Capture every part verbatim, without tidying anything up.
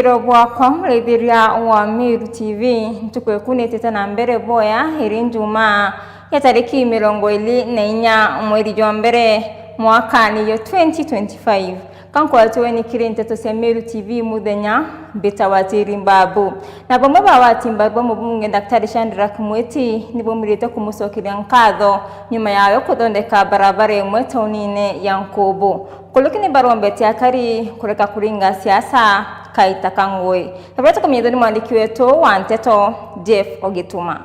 Ro bwakwa, muraithiria wa Meru T V, ntuku ikunitite na mbere boya, iri Njumaa ya tariki mirongo iri na inya mweri jwa mbere, mwakani yo twenty twenty-five. Ka nkwatwe ni kiri nteto cia Meru T V muthenya, mbita Watiri Mbabu. Na bamwe ba wati mbaru ba mubunge Daktari Shadrack Mwiti ni baumirite kumucokeria nkatho nyuma yawe kuthondeka barabara imwe taunine ya Nkubu. Nkuruki ni barombetie akari kureka kuringa siasa kaita ka ngui. Na buria tukumenyithua ni mwandiki wetu wa nteto, Jeff Ogituma.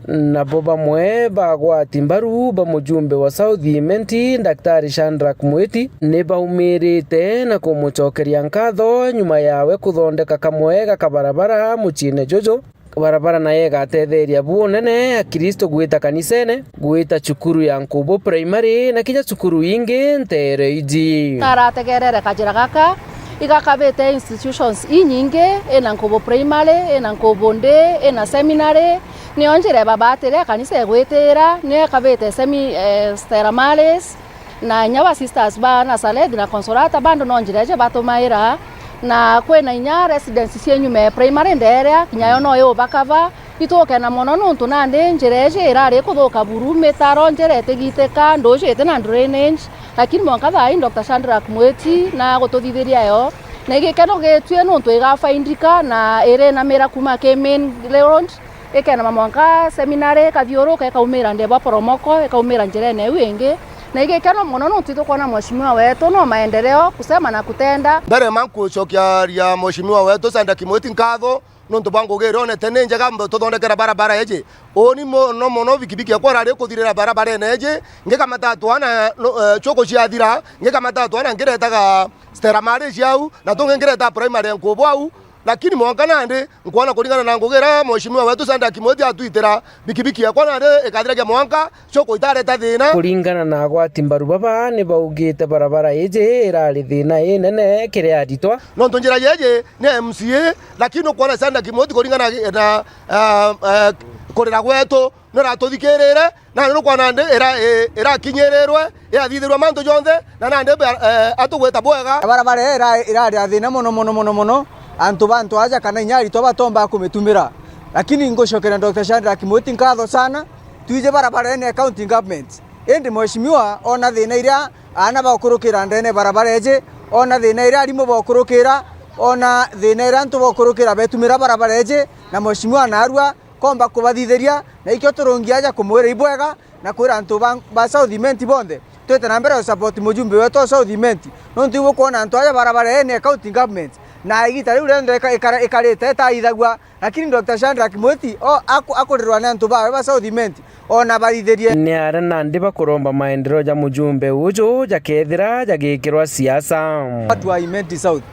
Nabo bamwe bagwati mbaru ba mujumbe wa South Imenti, Daktari Shadrack Mwiti, ni baumirite na kumucokeria nkatho nyuma yawe kuthondeka kamwe ga kabarabara muciine juju. Barabara nayo igatetheria bu unene Akristo gwita kanisene, gwita cukuru ya Nkubu Primary na kinya cukuru ingi nteere iji. Karategerere kajira gaka, igakabite institutions inyingi, ina Nkubu Primary, ina Nkubu Day, ina seminary, nio njira ibabatire ya kanisa igwitira, nio ikabite semi-, eh, Stella Maris, na inya ba sisters ba Nazareth na Consolata, bando no njira iji batumaira, na kwina inya residence cia Nyume Primary ndeeria, kinya yo no iubakava. Itugukena mono nuntu nandi njira iji irari kuthuka buru, mitaro, njira itigitika, nduuji iti na drainage, lakini mwanka thaa ii Doctor Shadrack Mwiti na gututhithiria yo, na igikeno gitue nuntu igafaindika na irinamira kuma ki main road, ikenama mwanka seminary, ikathiuruka, ikaumira ndeba poromoko, ikaumira njirene iu ingi. Na igikeno mono nuntu itukwona mheshimiwa wetu no maendeleo kusema na kutenda. Mbere ma nkucokeria mheshimiwa wetu Shadrack Mwiti nkatho nuntu bwa ngugi iria onete ni njega mbe tuthondekera barabara iji. Uni mono mono bikibiki yakwa irari kuthirira barabarene iji, ngikamata twana, no, eh, chuku ciathira, ngikamata twana ngiretaga Stella Maris au, na tungi ngireta primary ya Nkubu au, lakini mwanka nandi, nkwona kuringana na ngugi iria mheshimiwa wetu Shadrack Mwiti atwitira, bikibiki yakwa nandi ikathiragia mwanka, chuku itareta thina. Kuringana na agwati mbaru baba, ni baugite barabara iji irari thina inene kiri aritwa. Nontu njira yeji ni M C A, lakini ukwona Shadrack Mwiti kuringana na, ah, ah, kurira gwetu, nuratuthikirire, na nukwona ndi ira-, i-, irakinyirirwe, irathithirwa mantu jonthe, na nandi ba-, eh, atugwita bwega. Barabara ii ira-, irari ya thina mono, mono, mono, mono, antu ba antu aja kana inya aritwa batomba kumitumira. Lakini ngucokeria Doctor Shadrack Mwiti nkatho sana, twiji barabara ii ni county government. Indi mheshimiwa ona thina iria aana baukurukira ndene barabara iji, ona thina iria arimu baukurukira, ona thina iria antu baukurukira betumira barabara iji, na mheshimiwa narua komba kubathithiria, na ikio turungi aja kumwira ibwega, na kwira antu ba, ba South Imenti bonthe, twite na mbere usupport mujumbe wetu wa South Imenti, nontu ibukwona antu aja barabara ene county government, na igita riu rionthe ika-, ikara-, ikarite itaithagua, lakini Doctor Shadrack Mwiti, o, aku-, akurirwa ni antu bawe ba South Imenti, ona baithirie. Ni aria nandi bakuromba maendeleo ja mujumbe uju jakethira jagikirwa siasa. Watu wa Imenti South,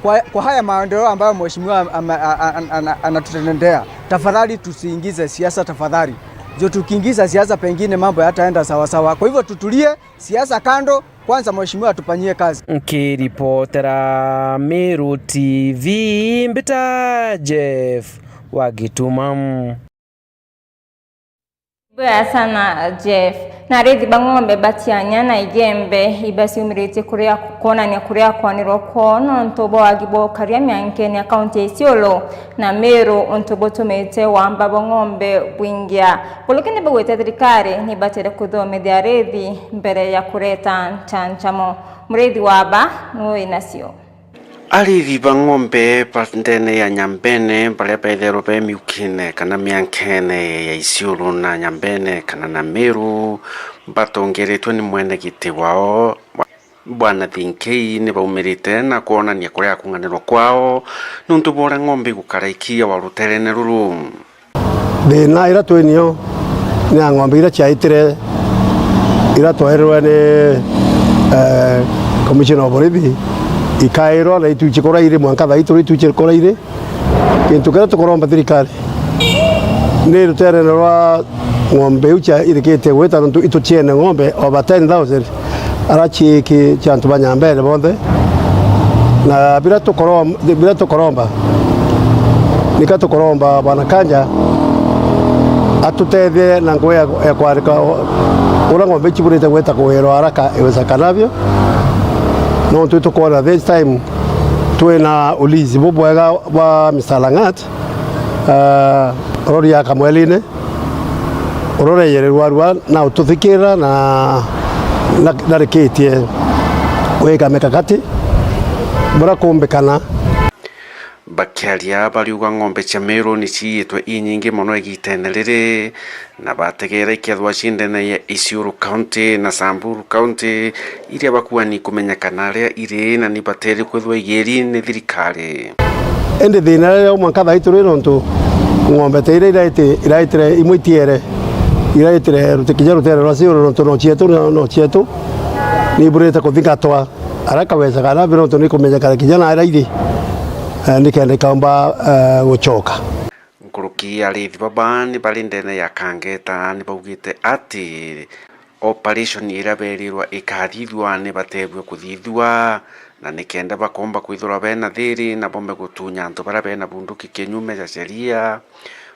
kwa, kwa haya maendeleo ambayo mheshimiwa ama-, a-, a-, a-, ana-, anatutendea, tafadhali tusiingize siasa tafadhali. Jo, tukiingiza siasa pengine mambo yataenda sawa sawa. Kwa hivyo tutulie, siasa kando, kwanza mheshimiwa atufanyie kazi. Nkiripotera Meru T V, mbita Jeff wa Gituma. Bwega sana, Jeff. Na arithi ba ng'ombe ba Tiania na Igembe ibaciumiritie kuria, kwonania kuria kwanirwa kwoo nontu bwa wagi bwa ukaria miankene ya kaunti ya Isiolo na Meru, untu butumite wamba bwa ng'ombe bwingia. Nkuruki ni baugite thirikari ni ibatire kuthomithia arithi mbere ya kureta nchanchamo. Murithi wa ba nu wina cio. Arithi ba ng'ombe ba ndene ya Nyambene, baria bethairwa be miukine kana miankene ya Isiolo na Nyambene kana na Meru, batongeretwe ni mwene giti wao, Bwana Thinkei, ni baumirite na kwonania kuria kung'anirwa kwao niuntu bwa uria ng'ombe igukara ikiiyawa ruterene ruru. Thina ira twi nio ni ya ng'ombe ira ciaitire, ira twaerirwe ni, eh, Commissioner of Borithi, ikairwa na itwichi kuria iri mwanka thaa ii turi itwichi kuria iri. Gintu kiria tukuromba thirikari ni ruterene rwa ng'ombe iu cia irikite gwita, nontu ituciene ng'ombe over ten thousand. Ara ciiki cia antu ba Nyambene bonthe. Na biria tukorom-, biria tukoromba, nika tukoromba Bwana Kanja atutethie na ngugi ya, ya kwarika u-, uria ng'ombe ici burite gwita kuwirwa haraka iwezekanavyo. Nontu tukwona this time Twina ulinzi bubwega bwa Mister Lang'at, eh, rori ya Kamwelini, uria ureyererwa rua na ututhikira na, na, narikitie gwika mikakati buria kumbikana. Bakiaria bariuga ng'ombe cia Meru ni ciitwe inyingi mono igitene riri, na bategera ikethwa ci ndene ya Isiolo County na Samburu County, iria bakuani kumenyekana aria iri na ni bateri kwithwa igiri ni thirikari. Indi thina riria mwanka thaa ii turi nontu ng'ombe ta iria iraiti-, iraitire imwe itiere, iraitire ruti-, kinya rutere rwa Isiolo nontu no cietu, no, no cietu, ni iburite kuthingatwa. Ara kaweca kana biro ntu ni kumenyekana kinya na ara iri, eh, nikenda ikaumba, eh, gucoka. Nkuruki arithi baba ni bari ndene ya Kangeta ni baugite ati operation iria berirwa ikathithua ni batebue kuthithua, na nikenda bakomba kwithirwa bena thiri na bombe gutunya antu baria bena bunduki kinyume ja sheria.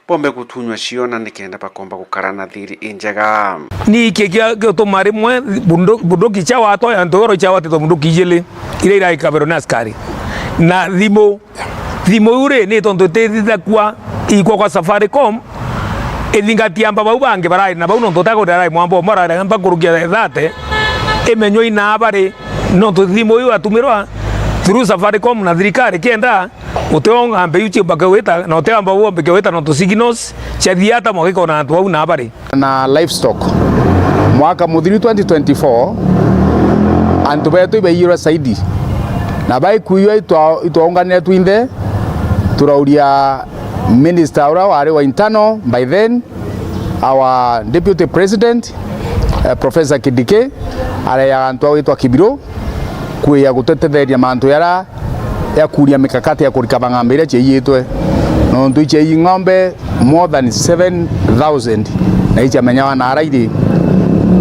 Bombe gutunywa ciona nikenda bakomba gukara na thiri injega. Ni iki gia-, giutuma rimwe bundu-, bunduki cia watwa ya ntoro cia watitwa bunduki ijili iria iraikaberwa ni askari. Na thimu, thimu iu ri, ni tontu itithithakua ikwa kwa Safaricom, ithingatia amba bau bangi barari na bau, nontu utakuri arari mwamba umwe arari amba nkuruki ya thirty, imenywa inaa bari, nontu thimu iu atumirwa through Safaricom na thirikari kenda Uti o ng'ambe iu ciumba kiwita, na uti amba uombe kiwita, nontu signals ciathia ata mwaka ikona antu au na bari. Na livestock. Mwaka muthiru twenty twenty-four, antu betu ibaiyirwe saidi. Na baikuiywa itwa-, itwaunganire twinthe, turauria minister uria wari wa internal by then, our deputy president, eh, Professor Kindiki, areaga antu a gwitwa Kibiro, kwia gututetheria mantu yara ya kuria mikakati ya kurikaba ng'ambe iria ciaiyitwe. Nontu icia ii ng'ombe more than seven thousand na iciamenyawa na arairi.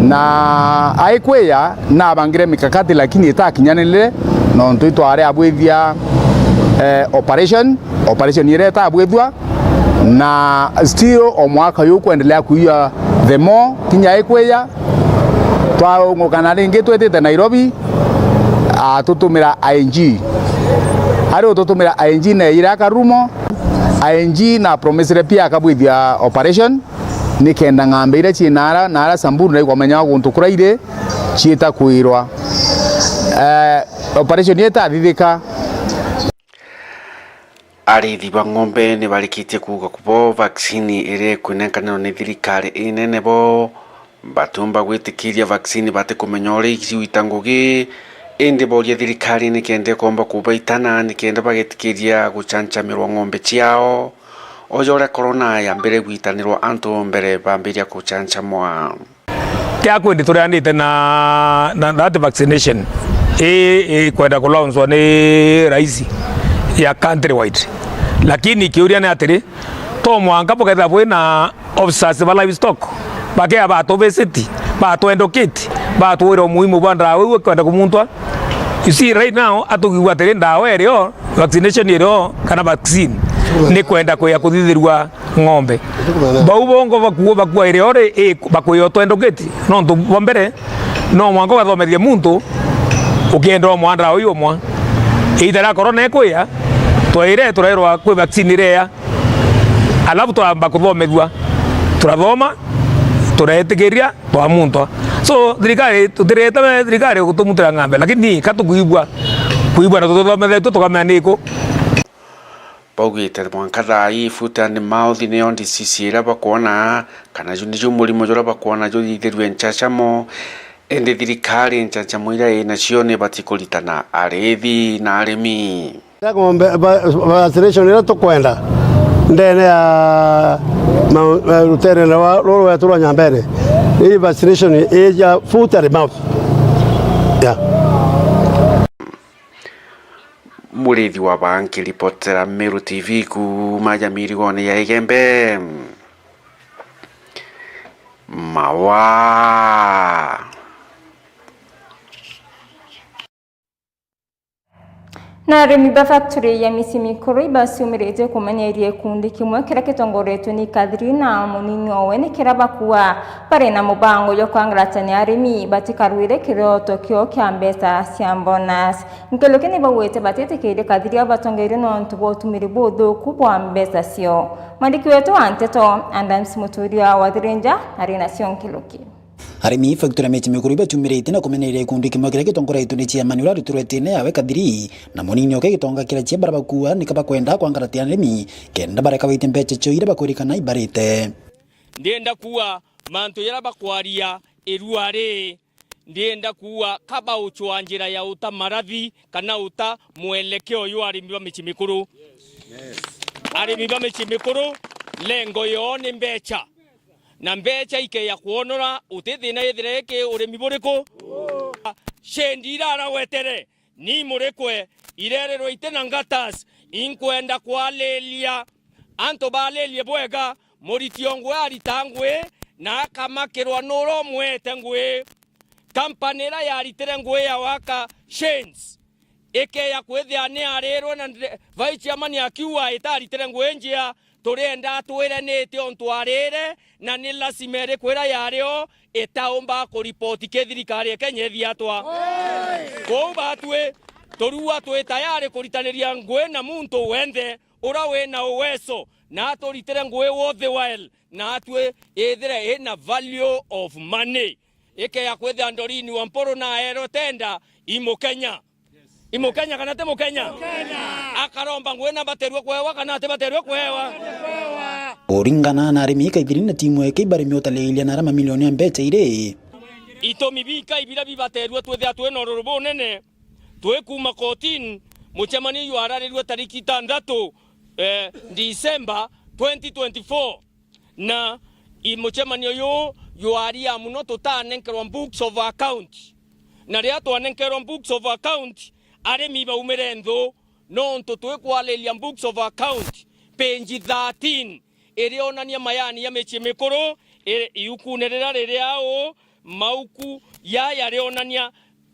Na aikwia nabangire mikakati lakini itakinyanirire, nontu itwari abwithia, eh, operation, operation iria itabwithua, na still o mwaka uyu kwendelea kuia the more kinya ikwia. Twaungukana ringi twitite Nairobi, atutumira I N G. Ari ututumira I N G na ira akarumo, I N G na promisire pia akabwithia operation, nikenda ng'ambe iria cii nara, nara Samburu na ikwamenya guntu kuria iri, ciita kwirwa. Eh, operation itathithika. Arithi ba ng'ombe ni barikitie kuuga kubo vaccine iria ikunenkanirwa ni thirikari inene bo batiumba gwitikiria vaccine batikumenya uria iciwita ngugi, indi boria thirikari nikenda ikomba kubaitana nikenda bagetikiria gucancamirwa ng'ombe ciao, o ja uria corona yambire gwitanirwa antu mbere bambiria gucancamwa. Tia kwindi turianite na, na that vaccination ii ikwenda kulaunchwa ni raisi ya countrywide. Lakini kiuria ni atiri, to mwanka bukethira bwina officers ba livestock, bakea batu visit, batu educate, batwira umuhimu bwa ndawa iu ikwenda kumuntwa. You see, right now, atugigua atiri ndawa irio, vaccination irio, kana vaccine, ni kwenda kwia kuthithirua ng'ombe. Bau bongo bakuo, bakua irio ri, i, bakwia utwendukiti. Nontu bwa mbere, no mwanka ugathomethia muntu ukienda umwa ndawa iu umwa. Iita ria corona ikwia, twaire turairwa kwi vaccine iria, alafu twamba kuthomethua, turathoma, turetikiria, twamuntwa. So, thirikari, tutirete thirikari gutumutira ng'ambe, lakini ka tukwigua, kwigua na tuthomethetue tukamenya niku. Baugite mwanka thaa ii foot and mouth niyo disease iria bakwona, kana ju niju murimo juria bakwona juthithirue ncacamo, indi thirikari ncacamo iria inacio nibati kuritana arithi na arimi. Ng'ombe, va-, vaccination iria tukwenda ndene ya ma-, ma-, rutere rwa, ruru rwetu rwa Nyambene, ni vaccination ii ya foot and mouth. Yeah. Murithi wa baa nkiripotera Meru T V kuuma ja mirigone ya Igembe. Mawa. Na arimi ba factory ya micii mikuru ibasiumiritie kumeneria gikundi kimwe kiria gitongoretwe ni Catherine na munini owe, ni kiria bakuuga bari na mubango jwa kwangaratania arimi batikarwire kirooto kiao kia mbeca cia bonus. Nkiluki ni baugite batitikirie Catherine abatongerie nontu bwa utumiri buthuku bwa mbeca ciao. Mwandiki wetu wa nteto Adams Muturia wa Thirinja ari nacio Nkiluki. Arimi factory ya micii mikuru ibatiumiritie na kumeneria gikundi kimwe kiria gitongoretwe ni chairman uria arutirwe tene yawe Kathiri na munini oke gitonga kiria cia baria bakuuga nika bakwenda kwangaratia arimi kenda bareka baite mbeca cio iria bakwirikana ibarite. Ndienda kuuga mantu jaria bakwaria irua ri, ndienda kuuga kaba ucwa njira ya uta marathi kana uta mwelekeo jwa arimi ba micii mikuru. Arimi ba micii mikuru, lengo yoo ni mbeca. Na mbeca ikeya kwonora, uti thina ithire iki urimi buriku? Shendi irara wetere, ni murikwe, irerirwe iti na ngatas, inkwenda kwaliria. Antu balirie bwega, muriti o ngui arita ngui, na akamakirwa nura umwete ngui. Company iria yaritire ngui ya waka Shanes, ikeya kwithia ni arirwe na ndre-, vice chairman akiuga itaritire ngui njia, turienda atwire ni iti untu arire, na ni lazima iriku iria yari o itaumba kuripoti ki thirikari ya Kenya ithia atwa. Kwou batwi, turua twi tayari kuritaniria ngui na muntu wenthe uria wina uweso, na aturitire ngui worthwhile, na atwi ithire ina value of money. Ikeya kwithia Doreen Wampuru na aerwe tenda, i Mukenya. I Mukenya kana ti Mukenya? Mukenya. Akaromba ngui na baterwe kwewa kana ati baterwe kwewa? Kuringana na arimi, Kaithiri na timu yake ibaremi utaliiria na ara mamilioni ya mbeca iri. Itumi bikai biria bibaterwe twithia twina ururu bunene, twi kuuma kotini, mucemanio jwararirwe tariki itandatu, eh, December twenty twenty-four. Na i mucemanio juu jwaria muno tutanenkerwa books of account. Na riria twanenkerwa books of account, arimi baumire nthu, nontu twikwariria books of account, page thirteen, irionania mayani ya micii mikuru, i-, iukune riria riri au, mauku jaya rionania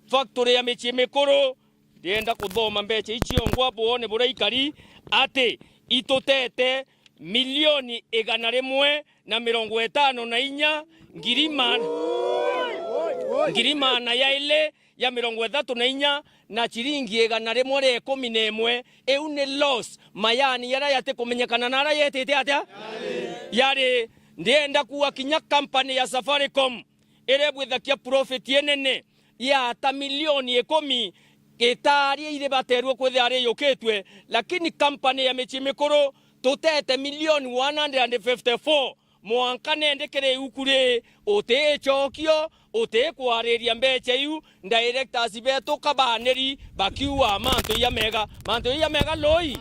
factory ya micii mikuru. Ndienda kuthoma mbeca icio ngwa bwone buria ikari, ati itutete milioni igana rimwe na mirongo itano na inya, ngiri ma-, ngiri maana jairi ja mirongo ithatu na inya na ciringi igana rimwe ria ikumi na imwe. Iu ni loss, mayani jaria jatikumenyekana na aria jetite atia? Jari. Ndienda kuuga kinya company ya Safaricom iria ibwithagia profit inene ya ta milioni ikumi, itaari iribaterwe kwithira riyukitwe, lakini company ya micii mikuru tutete milioni one hundred and fifty-four, mwanka nende kiri iuku ri, uti icokio, uti kwariria mbeca iu, directors betu kabaniri bakiuga mantu iya mega, mantu iya mega loi.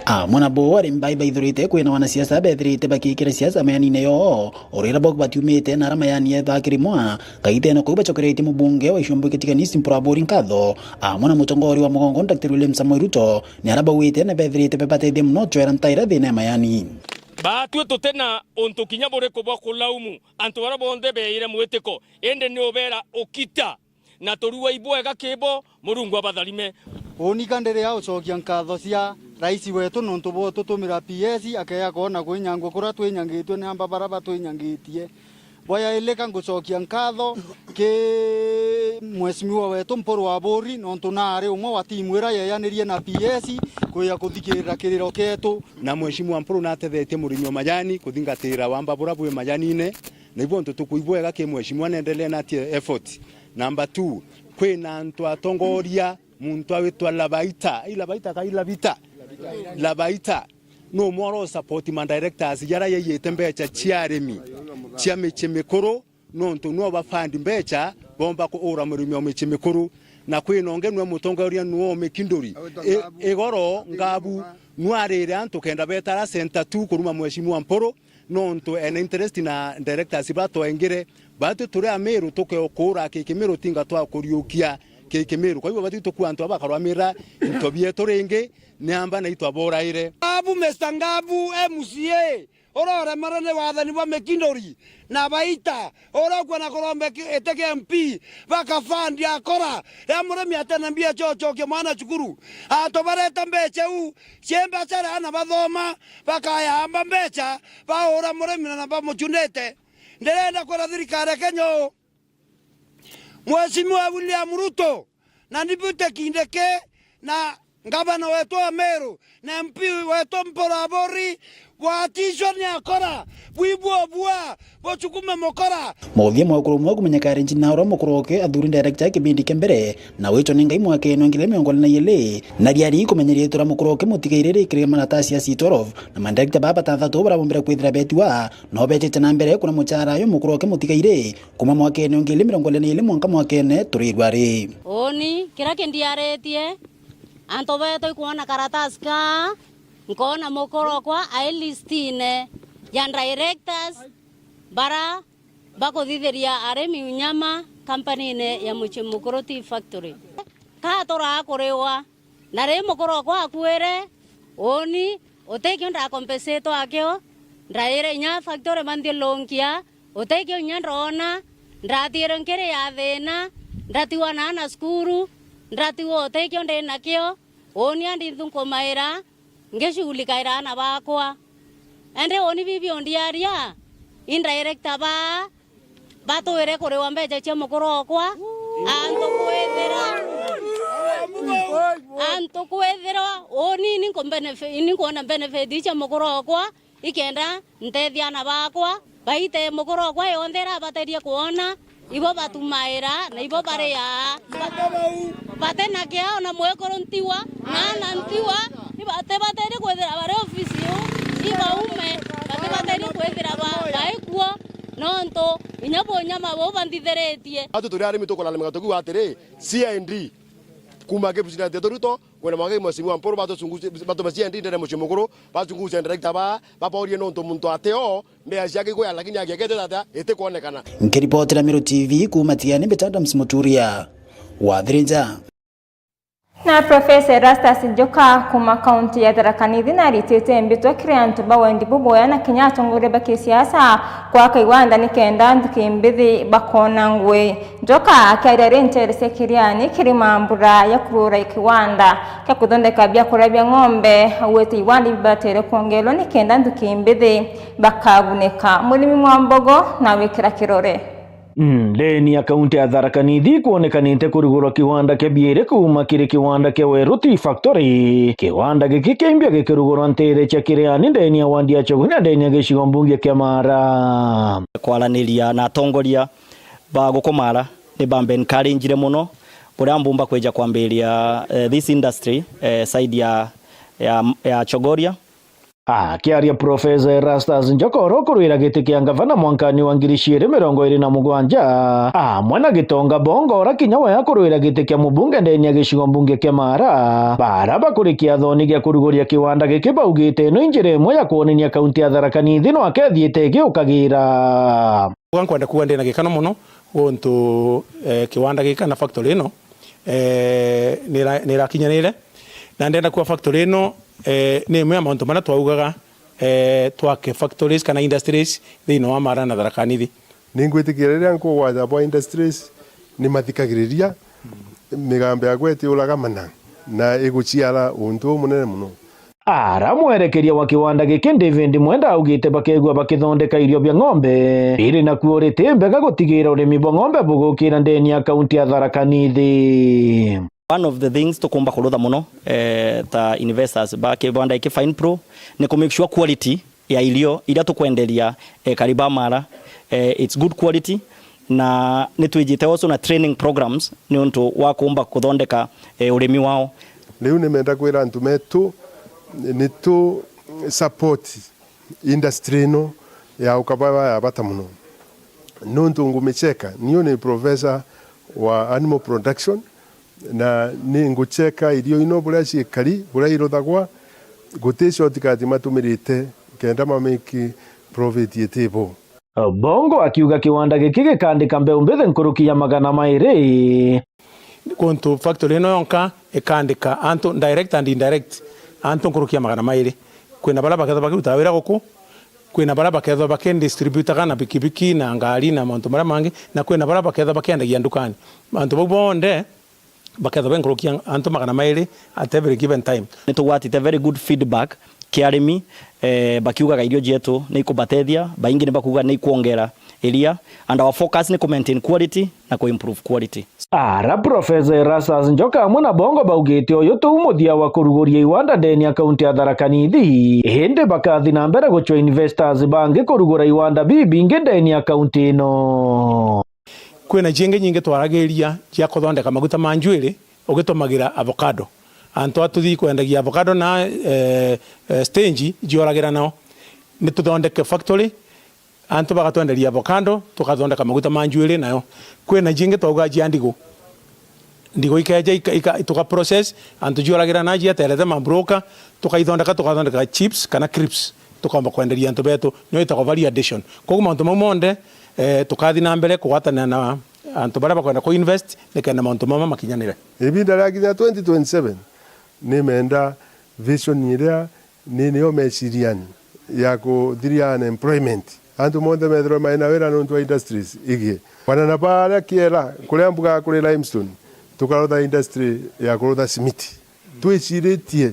Amwe nabo arimi bai baithurite kwina wanasiasa bethirite bakikira siasa mayanine yoo, urira bo batiumite na ara mayani etha kirimwa, kaitene kuu bacokeretie mubunge wa Ichumbuki Tigania East Mpuru Aburi nkatho, amwe na mutongoria wa mugongo Daktari William Samoei Ruto, ni ara bauite ni bethirite bebatethia muno twera ntaira thina ya mayani. Batwi tutina untu kinya buriku bwa kulaumu antu bara bonthe beire mwitiko, indi ni ubera ukita na turua ibwega kibo, Murungu abatharime. Uuni ka ndiri a ucokia nkatho cia Rais wetu nontu bwa ututumira P S, akeya koona kwinyangua kuria twinyangitue ni amba bara batwinyangitie. Bwa yaili ka ngucokia nkatho ki Mheshimiwa wetu Mpuru Aburi nontu naari umwe wa timu iria yeyanirie na P S kuya kuthikirira kiriro kietu. Na Mheshimiwa Mpuru natethetie murimi o majani kuthingatira wamba bura bwi majanine, na ibo ntu tukuigua wega ki Mheshimiwa nendelee natie effort. Number two, kwina antu atongoria, muntu awitwa Labaita, i Labaita ka i Labita? Labaita. No more support ma directors jara yaiyite mbeca cia arimi cia mici mikuru, nontu no ba fund mbeca bomba kuura murimi o mici mikuru. Na kwina ungi nwe mutongoria nwe o Mikinduri. I-, Igoro Ngabu nwarire antu kenda betara center two kuruma Mheshimiwa Mpuru, nontu ena interest na directors batwengire, batwi turi Amiru tukeokura kikimiru tinga twakuriukia kikimiru. Kwa hivyo batwi tukua antu aba bakarwamira into bietu ringi, ni amba na itwaburaire. Ngabu, Mister Ngabu, M C A, Uria uremerwe ni wathani bwa mikindori na baita, uria ukwenda kuromba ki-, iti kia M P, baka fund akora. Ria murimi atena mbia cia ucokia mwana cukuru, atubareta mbeca iu, cie mbeca ria ana bathoma, bakaya amba mbeca, baura murimi na bamucunite. Ndirenda kwira thirikari ya Kenya uu, Mheshimiwa William Ruto na Deputy Kindiki na ngavana wetu wa Meru na M P wetu Mpuru Aburi, bwatishwa ni akora, bwibua bua, bucukume mukora. Muthia mwa ukuru umwe kumenyeka ari njina uria mukuru oke athuri director kibindi kia mbere na witwa ni Ngai mwakene wa ngiri mirongo iri na iiri, na riari kumenyeria itwa ria mukuru oke mutigaire rikiri maratasi ya C twelve, na madirector baba batathatu barabombere kwithira betiwa no betite na mbere kuna muchara yo mukuru oke mutigaire. Kuma mwakene wa ngiri mirongo iri na iiri mwanka mwakene turirwa ri. Uuni, kiria kindiaritie, antu betu ikwona karatasi kaa, nkona mukuru okwa ai listine ya directors bara bakuthithiria arimi unyama kampanine ya Mucii Mukuru Tea Factory. Kaa turaa kuriwa, na ri mukuru okwa akuire, uuni utikio ndakompensatwa akio, ndaire inya factory manthiulunkia, utikio inya ndoona, ndatiirwe nkiri ya thiina, ndatigwa na aana cukuru, ndatigwa utikio ndi nakio, uuni andi nthukumaira, ngicugulikaira aana bakwa. Indi uuni bibi undiaria, indirector baa, batwire kuriwa mbeca cia mukuru okwa, antu kwithira, antu kwithira, uuni ni nkubenefi-, ni nkuona benefit cia mukuru okwa, ikenda ntethia aana bakwa, baite mukuru okwa yonthe irabaterie kwona, ibo batumaira, na ibo bariaa. Ba-, bate na kiao na mwekuru ntiwa, na aana ntiwa, ibate-, baterie kwithira bari ofisi iu, ibaume, batibaterie kwithira ba-, baikuo. Nontu inya bunyama buu banthithiritie. Atu turi arimi tukulalamika tukiuga atiri, C I D kuma Kipchirchir Ruto, kwenda mwanka Mheshimiwa Mpuru, batuchunguze, batume C I D ndene Mucii Mukuru, bachunguze director ba, baborie nontu muntu ateo, mbea ciake ikwea, lakini akiekete tata itikwonekana. Nkiripotera Meru T V kuma Tigani, mbita Adams Muturia, Wathirinja. Na Profesa Erastus Njoka kuuma kaunti ya Tharaka Nithi naritite mbitwa kiri antu ba wendi buboya na kinya atongoria ba kisiasa kwaka iwanda nikenda nthuki mbithi bakona ngui. Njoka akiaria ri nteere cia Kiriani kiri mambura ya kurura kiwanda kia kuthondeka biakuria bia ng'ombe, augite iwanda ibibatere kwongerwa nikenda nthuki mbithi bakabunika. Murimi mwa mbogo na wikira kirore. Mm, ndeni ya kaunti ya Tharaka Nithi ikwonekanite kurugurwa kiwanda kia biiri kuuma kiri kiwanda kia Weru Tea Factory. Kiwanda giki kiimbia gikirugurwa nteere cia Kiriani, ndeni ya wandi ya Choguni na ndeni ya gicigo mbunge kia Maara. Kwaraniria na atongoria ba guku Maara, ni bambe encouragire mono buria mbumba kwija kwambiria, eh, this industry, eh, side ya, ya, ya Chogoria. Akiaria Profesa Erastus Njoka uria ukurwira giti kia ngavana mwankani wa ngiri ciiri mirongo iri na mugwanja, amwe na Gitonga Bongo uria kinya we akurwira giti kia mubunge ndeni ya gicigo mbunge kia Maara, bara bakuri kiathoni gia kuruguria kiwanda giki baugite ino i njira imwe ya kwonania kaunti ya Tharaka Nithi no akethiite igiukagira. Uga nkwenda kuuga ndina gikeno mono guntu, eh, kiwanda giki kana factory ino, eh, nira-, nirakinyanire, na ndenda kuuga factory ino, eh, ni imwe ya mauntu maria twaugaga, eh, twake factories kana industries thiini wa Maara na Tharaka Nithi. Ningwitikia riria nkugwata bwa industries, ni mathikagiriria, migambo yakwa itiuraga mana na iguciara untu umunene mono. Ara mwerekeria wa kiwanda giki David Mwenda augite bakegua bakithondeka irio bia ng'ombe, iri nakuo riti mbega gutigira urimi bwa ng'ombe bugukira ndeni ya kaunti ya Tharaka Nithi. One of the things tukumba kurutha mono, eh, ta investors ba kiwanda giki Fine Pro ni ku make sure quality ya irio iria tukwenderia, eh, ekari ba Maara, eh, it's good quality, na ni twijite also na training programs ni untu wa kumba kuthondeka, eh, urimi wao. Riu nimenda kwira antu metu ni tu support industry ino ya ukababa ya bata mono. Nontu ngumicheka, niu ni professor wa animal production, na ni ngucheka irio ino buria ciikari, buria iruthagwa, guti shortcut matumirite kenda ma make profit itibo. Bongo akiuga kiwanda giki gikandika mbeu mbithi nkuruki ya magana mairi. Guntu factory ino yonka ikandika antu direct and indirect, antu nkuruki ya magana mairi. Kwina baria bakethagwa bakirutaga wira guku, Kwina baria bakethwa bakidistributaga na bikibiki na ngari na mantu maria mangi, na kwina baria bakethwa bakiendagia ndukani. Antu bau bonthe bakethwa benkurukia antu magana mairi at every given time. Nitugwatite very good feedback kia arimi, eh, bakiugaga irio cietu ni ikubatethia, baingi ni bakuuga ni ikwongera iria, and our focus ni ku maintain quality na ku improve quality. Ara Professor Erastus Njoka amwe na Bongo baugite uyu tiu muthia wa kuruguria iwanda ndeni ya kaunti ya Tharaka Nithi, indi bakathi na mbere gucwa investors bangi kurugura iwanda bibingi ndeni ya kaunti ino. Kwina ciingi nyingi twaragiria cia kuthondeka maguta ma njuiri ugitumagira avocado. Antu a tuthi kwendagia avocado na, eh, eh, stage ciuragira nao. Ni tuthondeke factory, antu bagatwenderia avocado, tukathondeka maguta ma njuiri nayo. Kwina ciingi twauga cia ndigu. Ndigu ikeja ika, ika, tuka process, antu ciuragira na ciaterete ma broker, tukaithondeka, tukathondeka chips kana crisps, tukaomba kwenderia antu betu, nio itagwa value addition. Koguo mauntu mau monthe, eh, tukathi na mbere kugwatanira na antu baria bakwenda ku invest, nikenda mauntu mama makinyanire. Ibinda riakinya twenty twenty-seven, nimenda vision iria ni, niyo meciriani ya kuthiria unemployment. Antu monthe methirwe maina wira nontu wa industries ingi. Wana na baria kiera, kuria mbuga kuri limestone, tukarutha industry ya kurutha simiti. Twiciritie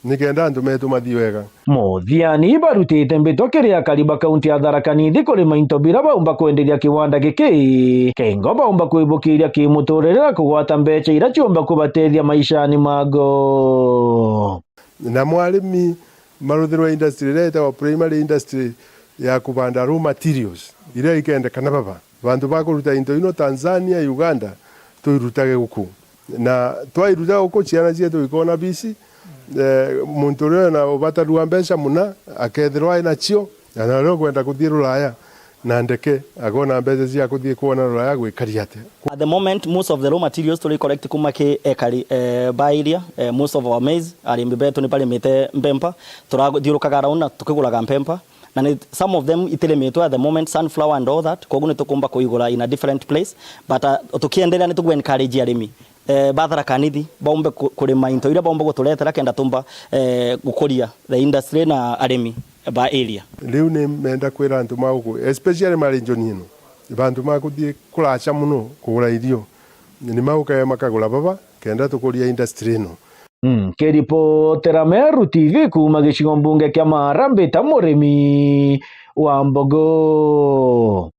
nikenda antu metu mathi wega. Muthiani barutite mbito kiri akari ba kaunti ya Tharaka Nithi kurima into bira baumba kwenderia kiwanda giki, kengo baumba kwibukiria kimuturire na kugwata mbeca iria ciumba kubatethia maishani mago. Na mwarimi maruthirwa industry iria itagwa primary industry ya kubanda raw materials iria ikendekana baba. Bantu ba kuruta into ino Tanzania, Uganda, tuirutage guku. Na twairuta guku, ciana cietu ikona bici, eh, muntu uria wina ubatari wa mbeca muna, akethirwa ai nacio, na uria ukwenda kuthii Ruraya na ndeke, akona mbeca cia kuthii kwona Ruraya gwikari atia. At the moment, most of the raw materials turi collect kuma ki ekari, eh, ba area, eh, most of our maize, arimi betu ni barimite mpempa, turathiurukaga around na tukiguraga mpempa. Na ni, some of them itirimitwe at the moment, sunflower and all that, koguo ni tukumba kuigura in a different place, but, uh, tukiendelea ni tugu encourage arimi, eh, ba Tharaka Nithi baumbe ku-, kurima into iria baumba guturetera kenda tumba, eh, gukuria the industry na arimi ba area. Riu ni menda kwira antu ma guku, especially ma region ino, bantu ma kuthii kuraca muno kugura irio, ni maukae makagura baba kenda tukuria industry ino. Nkiripotera Meru T V kuuma gicigo mbunge kia Maara, mbita Murimi wa Mbogo.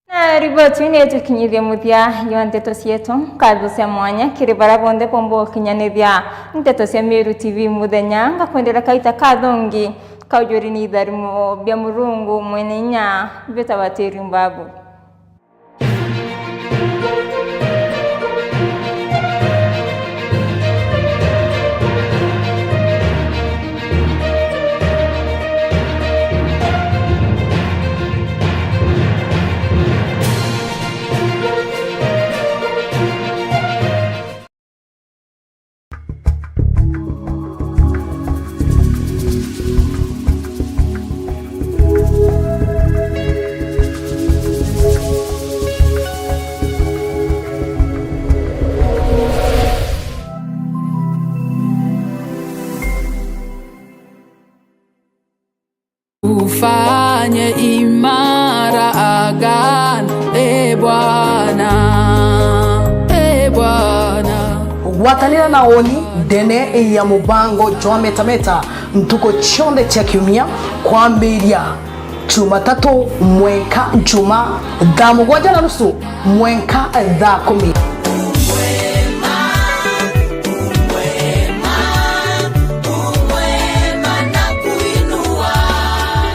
Na riboti ii nitukinyithie muthia jwa nteto cietu. Nkatho cia mwanya kiri baria bonthe bomba gukinyanithia nteto cia Meru T V muthenya. Ngakwendera kaita kathongi kaujuri ni itharimo bia Murungu mwene inya, mbita Watiri Mbabu. Ufanye imara agano, e Bwana, e Bwana. Gwatanira na Oni ndene ya mubango jwa Meta Meta ntuku cionthe cia kiumia kwambiria Jumatatu mwenka njuma thaa mugwanja na nusu mwenka thaa kumi.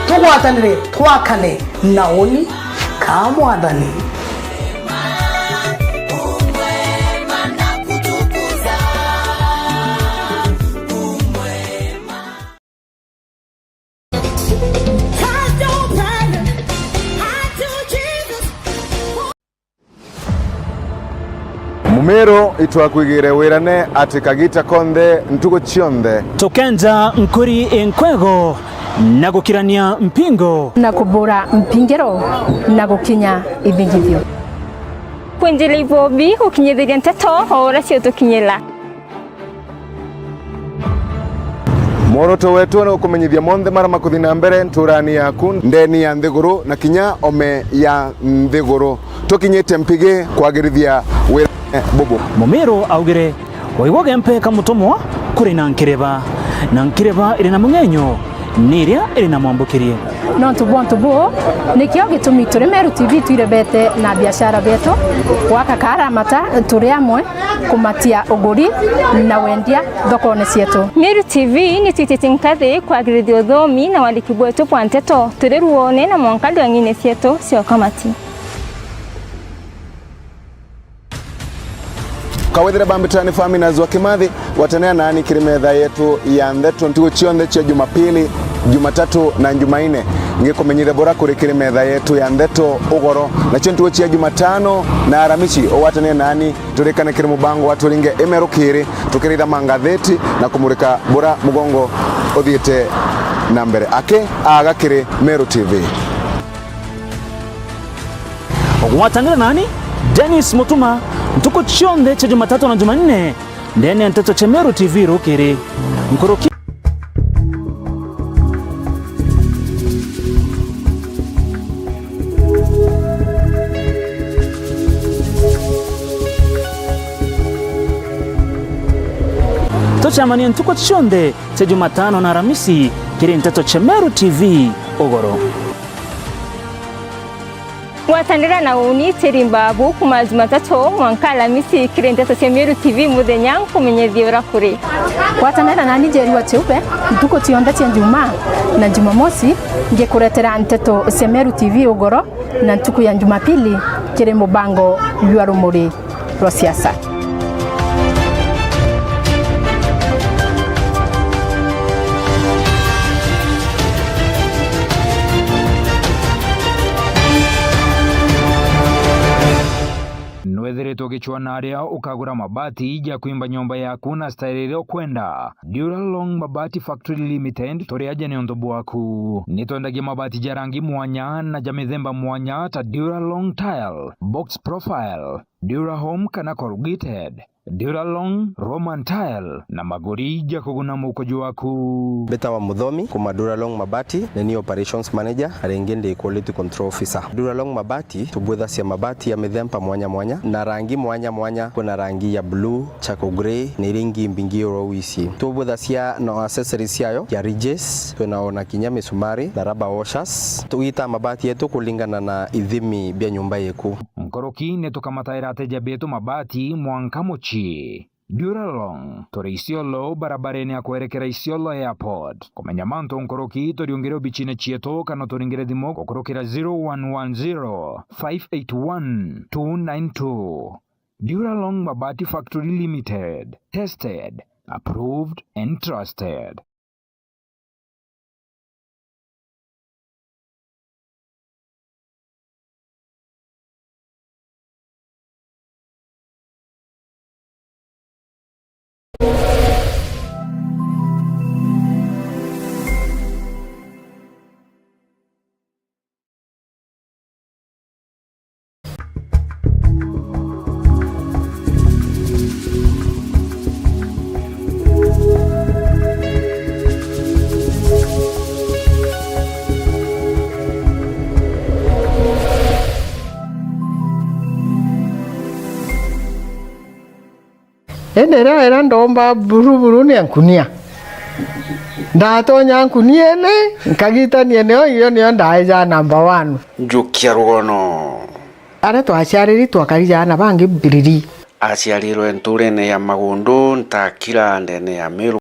Tugwatanire twakane na Oni ka Mwathani. Mumiru, itwakwigire wirane ati kagita konthe, ntugu cionthe. Tukenja nkuri inkwego na gukirania mpingo. Na kubura mpingiro na gukinya ithingithio. Kwinjira ibobi gukinyithiria nteto o uria ciutukinyira. Mworoto wetu ni ukumenyithia monthe mara makuthi na mbere nturani yaku, ndeni ya nthiguru na kinya ome ya nthiguru. Tukinyite mpigi kwagirithia wira bubu. Mumiru augire, waigua gempe ka mutumwa kuri na nkireba, na nkireba iri na mung'enyo ni iria iri na mwambukirie. Nontu bwa untu buu, nikio gitumi turi Meru T V twirebete na biashara bietu, gwaka karamata turi amwe, kumatia uguri na wendia thokone cietu. Meru T V ni twititie nkathi kwagirithia uthomi na wandiki bwetu bwa nteto turi ruone na mwanka ndwang'ine cietu cia ukamati. Kawethire bambitani Faminas wa Kimathi, gwatanira nani kiri metha yetu ya ntheto ntuku cionthe cia Jumapili, Jumatatu na Jumaine. Ngikumenyithia bura kuri kiri metha yetu ya ntheto ugoro. Nacio ntuku cia Jumatano na Aramisi, ugwatanire nani turikane kiri mubango wa Turinge Imeru Kiri, tukiritha mangatheti na kumurika bura mugongo uthiite na mbere. Aki aga kiri Meru T V. Ugwatanire nani, Dennis Mutuma, ntuku cionthe cia Jumatatu na Jumanne, ndene ya nteto cia Meru T V rukiri. Nkuruki. Tucemanie ntuku cionthe cia Jumatano na Aramisi kiri nteto cia Meru T V ugoro. Gwatanira na uni Teri Mbabu kuma Jumatatu mwanka Alamisi kiri nteto cia Meru T V muthenya nkumenyethie uria kuri. Gwatanira nani Njeri wa Chiupe ntuku cionthe cia Njumaa na Jumamosi ngikuretera nteto cia Meru T V ugoro na ntuku ya Jumapili kiri mubango jwa Rumuri rwa Siasa. Nwethiritwe ugicwaa na aria ukagura mabati ja kwimba nyomba yaku na style iria ukwenda? Duralong Mabati Factory Limited turi aja niuntu bwaku. Ni twendagia mabati ja rangi mwanya na ja mithemba mwanya ta Duralong Tile, Box Profile, Durahome kana Corrugated, Duralong, Roman Tile na maguri ja kuguna mukuju waku. Mbitawa Muthomi kuma Duralong Mabati, ni ni Operations Manager, na ringi ndi Quality Control Officer. Duralong Mabati, tubwithacia mabati ya mithemba mwanya mwanya na rangi mwanya mwanya. Kwina rangi ya blue, charcoal grey, na iria ingi mbingi oro ici. Tubwithacia na accessories ciayo ya ridges, twina ona kinya misumari na rubber washers. Tugitaa mabati yetu kulingana na ithimi bia nyumba yeku. Nkuruki ni tukamataira ateja betu mabati mwanka mucii. Duralong, turi Isiolo, barabarene ya kwerekera Isiolo Airport. Kumenya mantu nkuruki, turiungire obicine cietu kana turingire thimu gukurukira zero one one zero, five eight one, two nine two. Duralong Mabati Factory Limited. Tested, approved and trusted. Indi riria ira ndomba buru buru ni ankunia. Ndatonya nkuniene, nkagitania nio, iyo nio ndaeja number one. Njukia rugono. Aria twaciariri twakari jaana bangi biriri. Aciarirwe nturene ya Magundu, Ntakira, ndene ya Meru.